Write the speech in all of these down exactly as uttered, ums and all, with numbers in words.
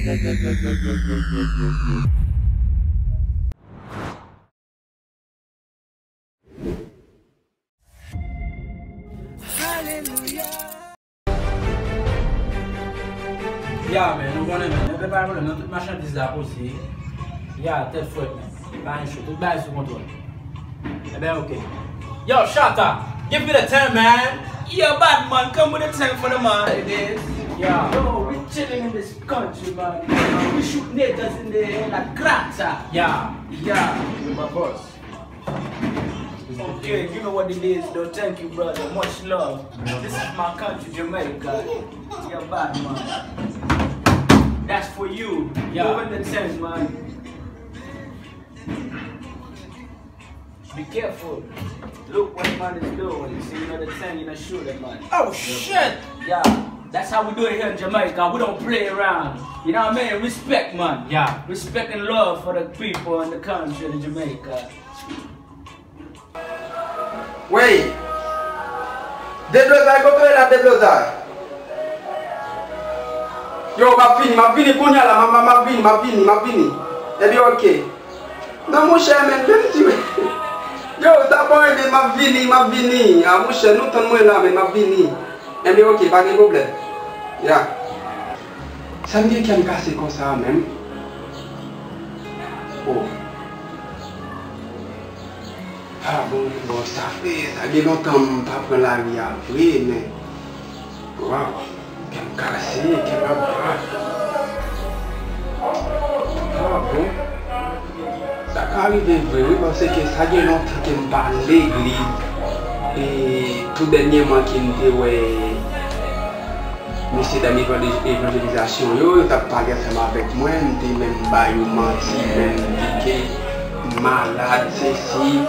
Ya, men, nou konnen, men, men, pa gen pwoblèm, nan tout machandiz la poze. Ya, tèt frèt, men. Pa gen cho, tout bagay sou kontwòl. Eben, oke. Yo, Shatta, give me the ten, man. Yo, bad man, come with the ten for the man. It is. Yeah. Yo, we chilling in this country, man. We shoot niggas in the head like grata. Yeah. Yeah. You my boss. Okay, you know what it is, though. Thank you, brother. Much love. This is my country, Jamaica. Yeah, bad man. That's for you. Yeah. Go with the ten, man. Be careful. Look what man is doing. See, you know the ten, you know, shoot that man. Oh, shit! Yeah, that's how we do it here in Jamaica. We don't play around. You know what I mean? Respect, man. Yeah. Respect and love for the people in the country in Jamaica. Wey! Deblozay, kote w ye la, Deblozay? Yo, m ap vini, m ap vini kounye a la, m ap, m ap vini, m ap vini, m ap vini. Ebyen, oke. Non, monchè, men, menm si, yo, sa pa anyen, men m ap vini, m ap vini. A, monchè, nou tann mwen la, men m ap vini. Enben, oke, pa gen pwoblèm. Ya. Sa m gen kè m kase konsa a menm? Oh. Ah, bon, bon, sa fè, sa gen lontan m pa pran lari a vre, men, waw, kè m kase, kè m ap bat. Ah, bon. Sa ka rive vre, wi, paske sa gen lontan ke m pa al legliz. E tou dènyèman ke m te wè mesye dam evanjeliz-, evanjelizasyon yo, yo t ap pale ansanm avèk mwen, m te menm ba yo manti, menm di ke m malad, sesi,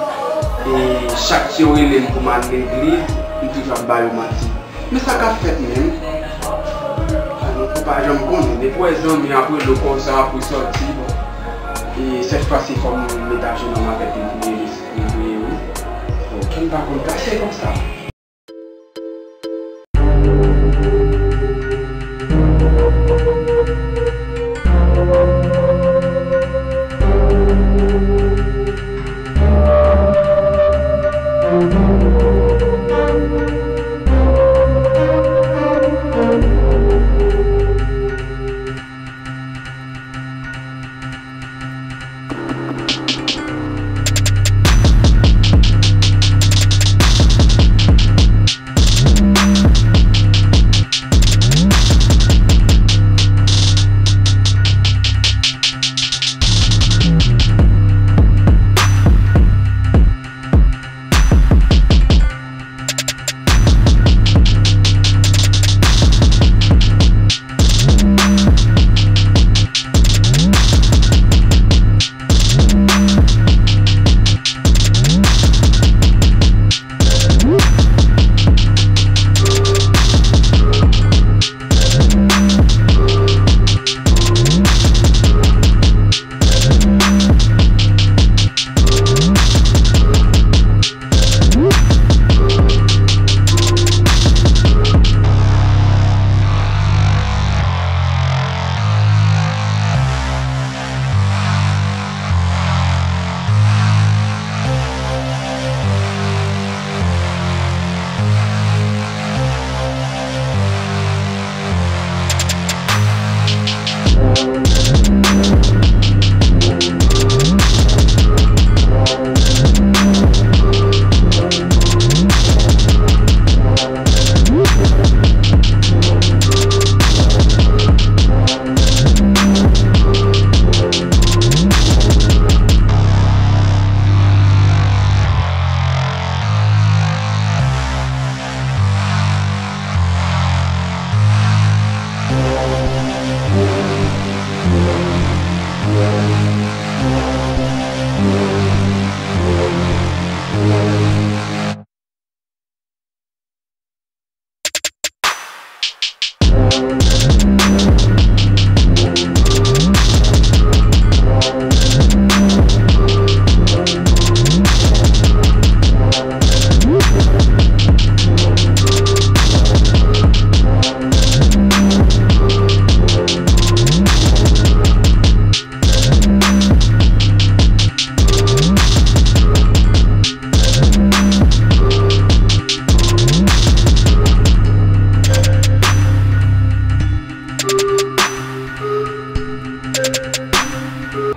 e chak yo rele m pou m al legliz, m toujou ap ba yo manti. Men sa k ap fèt menm? A, nou pa janm konnen. Depi w wè zanmi ap rele w konsa, ap resòti, bon. E sèt fwa si fò m met ajenou m avèk li pou priye, li priye, wi. Bon, kè m pa konn kase konsa.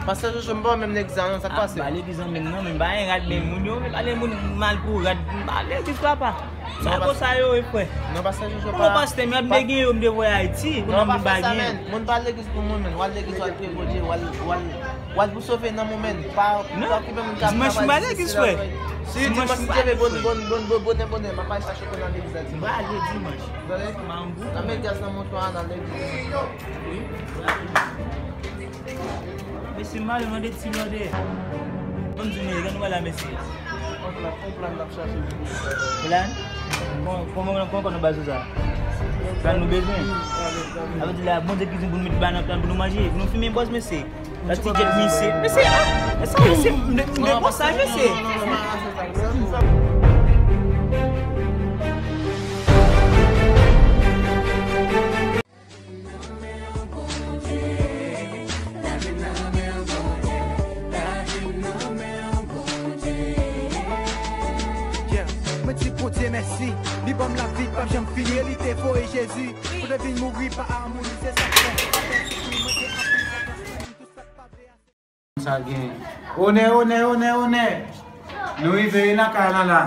Pastè Jojo, m pa wè menm legliz la non, sa k pase? M pa legliz an menm non, men m pa gen rad, men moun yo vle pale moun mal pou rad, m pa legliz papa. Sa konsa yo ye, frè. Non, pastè Jojo pa. Pastè, m ap gen yo, m te voye Ayiti, kounye a m pa gen. Moun pa legliz pou moun, men w al legliz, w al priye Bondye, w al, w al, w al pou sove nanm ou, men. Pa, pa okipe moun k ap travay. Dimanch m pa legliz, frè. Si dimanch m te leve bon, bon, bon, bon, bonè, bonè, m ap al chache kò nan legliz la dimanch. M pa ale dimanch. Tande? M a yon gou. Nan met gaz nan moto a, nan legliz. Wi. Mesye, m ale mande ti lòd. Ban m di nou, gade nou la, mesye. On plan, on plan n ap chache pou nou. Plan? Kòman, kòman, kòman nou ba sou sa? Plan nou bezwen? Sa vle di la, Bondye ki di pou nou met ba nan plan pou nou manje, pou nou fimen bòz, mesye. La ti jet misye. Mesye, ah, mesye, mesye, m de, m de bon sa, mesye. Yeah. Mwen di Bondye mèsi, li ban m lavi k p ap janm fini. Li te voye Jezi pou te vin mouri pa amoun li, se sa k fè. Sa gen. Onè, onè, onè, onè. Nou rive wi lakay lan la.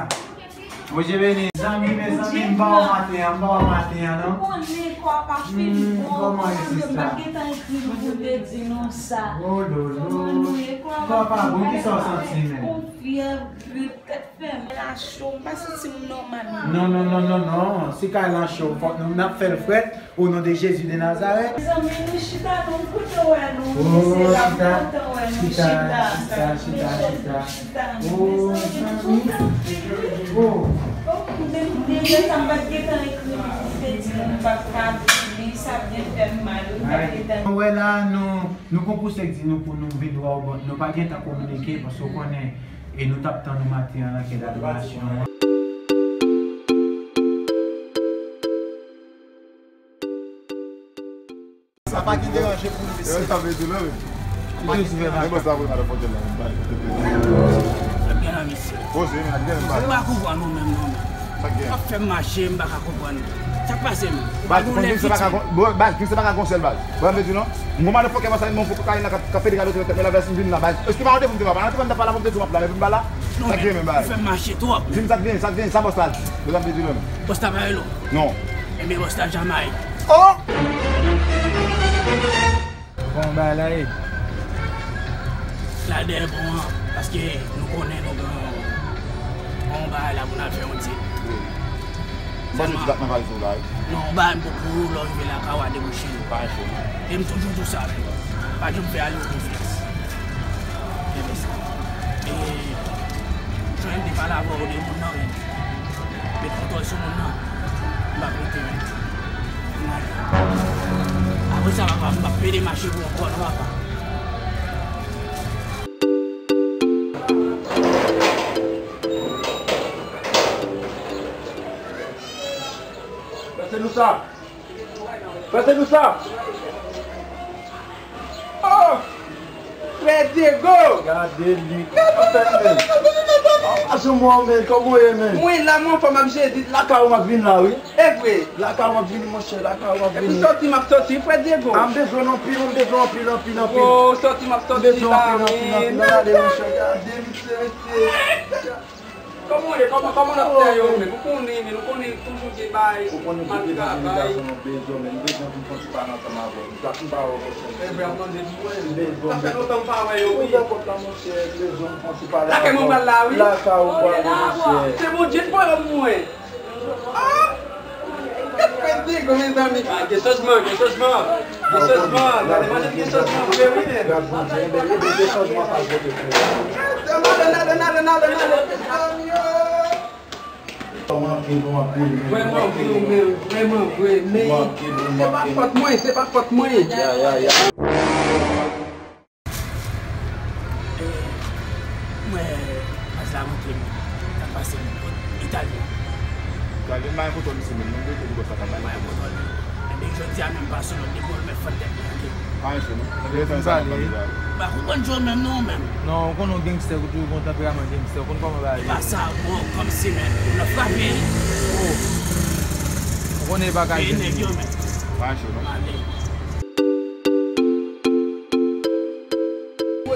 Bondye beni. Zanmi, mezanmi, m ba w maten an, m ba w maten an, non. Ou konnen kò pa fin bon. Kòman e, sista? M pa t gentan ekri nou pou m te di nou sa. Oh, lolo. Kòman nou ye? Kò pa bon, kisa w santi menm? Yon fyèv, grip, tèt fè m. La cho, m pa santi m nòmal non. Non, non, non, non, non. Si kay lan cho, fòk nou, n ap fè l frèt. O non de Jezi de Nazarèt. Mezanmi, nou chita, nou kontan wè nou. Oh, mesye, m kontan wè nou. Chita, chita, chita, chita, chita. Oh, mezanmi, nou kontan anpil. Oh. Oh, m te, m te, sa m pa t gentan ekri nou pou m te di nou m p ap ka vini, sa byen fè m mal wi, m pa t gentan. Wè la, nou, nou konn pouse k di nou pou nou vin wè w, bon, nou pa gentan kominike, paske w konnen, e nou t ap tann ou maten an nan kèk adorasyon an. Sa pa gen deranje pou li, mesye. Sa vle di non, men. Ki te sou fè mache? Bòs la voye madan fòkè la, men bay. Fè byen la, mesye. Poze, men, ap gen men bay. M pa konprann ou menm non, men. Sa k gen? W ap fè m mache, m pa ka konprann. Sa k pase menm? Baz, konn se pa ka gon-, baz, konn se pa ka gon sèl baz. Bon, m vle di non. M gon madan fòkè, baz, sa, m gon fòkè kay la k ap, k ap pede gade tèt, men la vès m vin la, baz. Èske pa yon defo m te pa, pa yon defo m te pa la, pou m te di w m ap la, men pou m pa la. Sa k gen, men bay. Ou fè m mache twòp. Di m sa k gen, sa k gen, sa bòs la di. Bòs la di menm. Bòs la pa relo. Non. Enben bòs la Jamayik. Oh! Kòman bagay la ye? La dèyè pon an, paske nou konnen nou gen yon bagay la pou n al fè yon dil. Wi. Sa se ti dat nan valiz ou la wi. Non, yon bagay m pou pou ou, lè w rive lakay ou a debouche nou. Pa enche non. E m toujou di w sa menm. Pa janm fè ale w konfyans. Enben sa. E, jan m te pale avè w de moun nan menm. Met kontwòl sou moun nan. M ap rete menm. M ale. Apre sa, papa, m p ap pede mache pou w ankò non, papa. Pase nou sa. Pase nou sa. Oh! Frè Diego! Gade li. Gade li, gade li, gade li, gade li. Anfòm ou, men, kòman w ye, men? Mwen la, mwen anfòm ak Jezi. Lakay ou m ap vin la, wi. E vre? Lakay ou m ap vin, monchè, lakay ou m ap vin. Epi sòti, m ap sòti, frè Diego. A, m bezwen w anpil, m bezwen w anpil, anpil, anpil. Oh, sòti, m ap sòti la, men. M bezwen w anpil, anpil, anpil. Gade, monchè, gade, misye, mesye. Kòman w ye? Kòman, kòman n ap fè yo menm? Ou konnen, men nou konnen toujou gen bay, mal travay. Ou konnen tout evanjelizasyon nou bezwen, men m bezwen vin fè yon ti pale ansanm avè w. M pa, m pa wè w, monchè. E vre, ap mande pou mwen. M bezwen. Sa fè lontan m pa wè yo, wi. Ouvè pòt la, monchè, m bezwen fè yon ti pale avè w. Lakay mwen pral la, wi. Lakay ou pral, monchè. Se Bondye k voye m, mwen. Ah! Gad frè Diego, mezanmi. Ah, gen chanjman, gen chanjman. Gen chanjman. Gade, manje gen chanjman vre, wi, men. Gad Bondye, enben, enben, gen chanjman sa l pote pou ou. N ale, n ale, n ale, n ale, n ale. Ou manke nou anpil, men. Vrèman vre, men, vrèman vre, men. Ou manke nou, ou manke nou. Se pa fòt mwen, se pa fòt mwen. Ya, ya, ya. E, mwen, baz la montre m sa k pase m kot Italyen. Italyen, m pa gen foto misye menm, non, m rete pou bòs la ka bay. M pa gen foto l menm. Enben, jodi a menm, pase lòt depi w mèt fann tèt mwen, oke? Pa enche, non. M pa konprann jò menm, non, menm. Non, ou konnen w gangstè, ou toujou gon tanperaman gangstè, ou konn kòman bagay ye. E pa sa, bon, kòmsi, menm, nou frape. Oh. Ou konnen e pa ka jwenn nèg yo, menm. Pa enche, non. Ale. Ou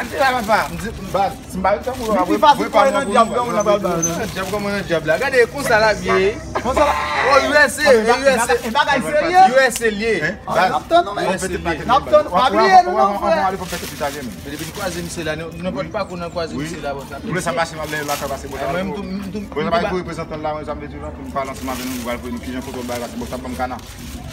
An ti la papa. M di, baz, si m pa ret tankou yo, li pi fasil pou al nan dyab, non, nan bal bal. Dyab kòman nan dyab la? Gade, konsa l ap ye. Konsa la. Oh, U S A, U S A. E bagay serye. U S A l ye. N ap tann nou, men. N ap tann nou. Pa bliye nou, non, frè. Mwen depi n kwaze misye la, nenpòt pakou n al kwaze misye la, bòs la. Mwen sa pase, m ap lè lakay pase, bòs la. Mwen, m tou, m tou, m tou ba. Reprezantan la, mwen, sa m vle di la, pou m pale ansanm avè nou, nou pral voye nou kijan kote w bay, pase bòs la ban m kana.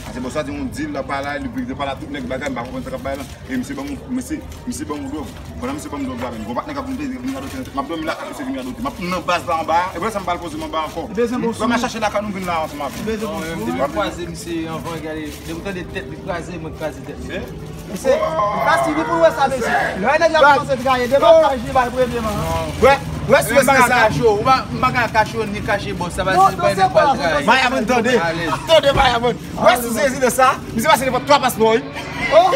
Pase bòs la di yon dil la, pa la, li pral la tout nèg bagay, m pa konprann sa k ap bay la. E misye ban m, misye, misye ban m dwòg. Pandan misye ban m dwòg la, menm, gon patnè k ap vin peze, vin radote nan tèt. M ap dòmi lakay misye vin radote. M ap nan baz la anba a, epi sa m pral poze m anba ankò. Depi m kwaze misye anvan, gade. Depi m kwaze misye anvan, gade. Depi w tande tèt li kraze, mwen kraze tèt li. Misye, li fasil pou l wè sa, mesye. Lè nèg la kòmanse traye, deblokaj li bay premye man. Wè, wè si w pa ka kache w, ou pa, m pa ka kache w ni kache bòs, sa pa si pa nèg pral traye. Mayaman, tande. Tande, Mayaman. Wè si w sezi de sa, misye pase nenpòt twa paspò, wi. Oh!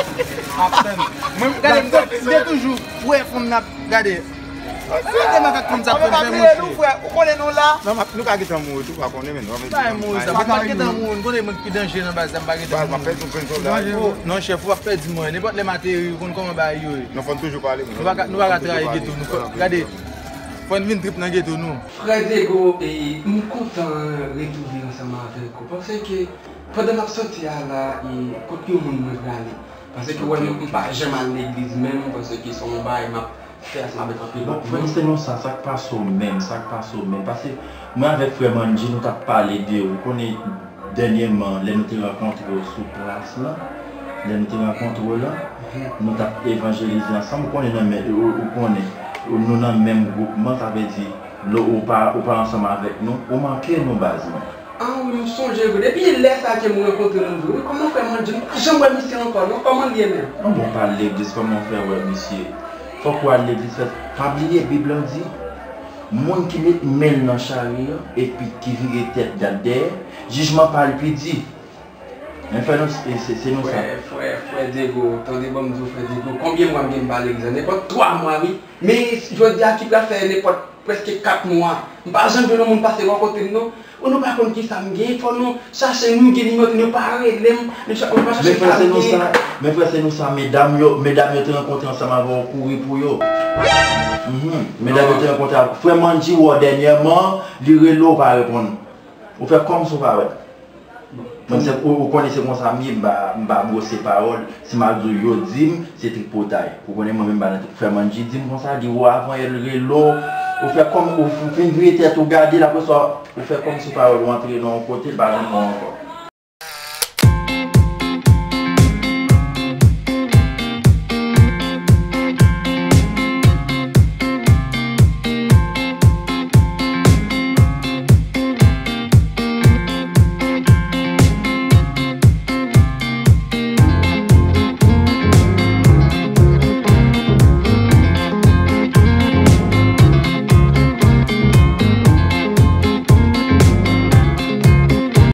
Mwen, gade, m te, m te toujou wè fanm nan ap gade. Gade makak fanm sa ap fè, fè mouche. Ou konnen nou la? Non, m ap, nou ka gentan mouri tou, pa konnen, men. Bay mouri sa, m pa gentan mouri, m konnen mwen ki pi danje nan baz la, m pa gentan mouri. Baz, m ap pèdi yon grenn sòlda. Non, chèf, ou ap pèdi mwen. Nenpòt lè m ateri, ou konn kòman bagay yo ye. Non, fò n toujou pale, men. Nou pa ka, nou pa ka trayi geto, nou, gade. Fò n vin trip nan geto, nou. Frè Diego, e, m kontan retwouve ansanm avèk ou, paske pandan m ap sòti a la, e, kot yon moun mwen prale. Paske wè, m, m pa janm al legliz menm, paske se yon bagay m ap fè ansanm avèk anpil lòt moun. Bon, frè Senosa, sa k pase w menm, sa k pase w menm? Paske mwen avèk frè Mandji, nou t ap pale de, ou konnen, dènyèman, lè nou te rankontre w sou plas lan, lè nou te rankontre w lan, nou t ap evanjelize ansanm, ou konnen nan men, ou, ou konnen, nou nan menm gwoupman, sa vle di, lè ou pa, ou pa ansanm avèk nou, ou manke nou, baz mwen. Ah wi, m sonje vre. Depi lè sa ke m rankontre nou vre. Wi, kòman frè Mandji? M pa janm wè misye ankò, non. Kòman l ye menm? An bon, pale legliz, kòman w fè wè misye? Fòk w al legliz, fè, pa bliye Bib lan di, moun ki met men l nan chari an, epi ki vire tèt gad dèyè, jijman pa l pi di. Men frè nou, se, se, se nou sa. Frè, frè, frè Diego, tande ban m di w, frè Diego, konbyen mwa m gen m pa al legliz la? Nenpòt twa mwa, wi. Men jodi a ki pral fè nenpòt prèske kat mwa. M pa janm jwenn yon moun pase bò kote m non. Ou nou pa konn kisa m gen, fò nou chache nou gen nimewo, nou pa rele m, nou pa chache sa m gen. Men frè Senosa, men frè Senosa, medam yo, medam yo te rankontre ansanm avè w kouri pou yo. Mhm. Medam yo te rankontre avè w. Frè Mandji wè w dènyèman, li rele w, ou pa reponn. Ou fè kòmsi w pa wè. Mwen se, ou, ou konnen se konsa m ye, m pa, m pa bwose pawòl. Si m al di w yo di m, se tripotay. Ou konnen mwen menm m pa nan trip. Frè Mandji di m konsa, li wè w avan yè l rele w. Ou fè kòm, ou f-, fin vire tèt ou gade l, apre sa, ou fè kòmsi w pa wè l, ou antre nan yon kote, l pa janm wè w ankò.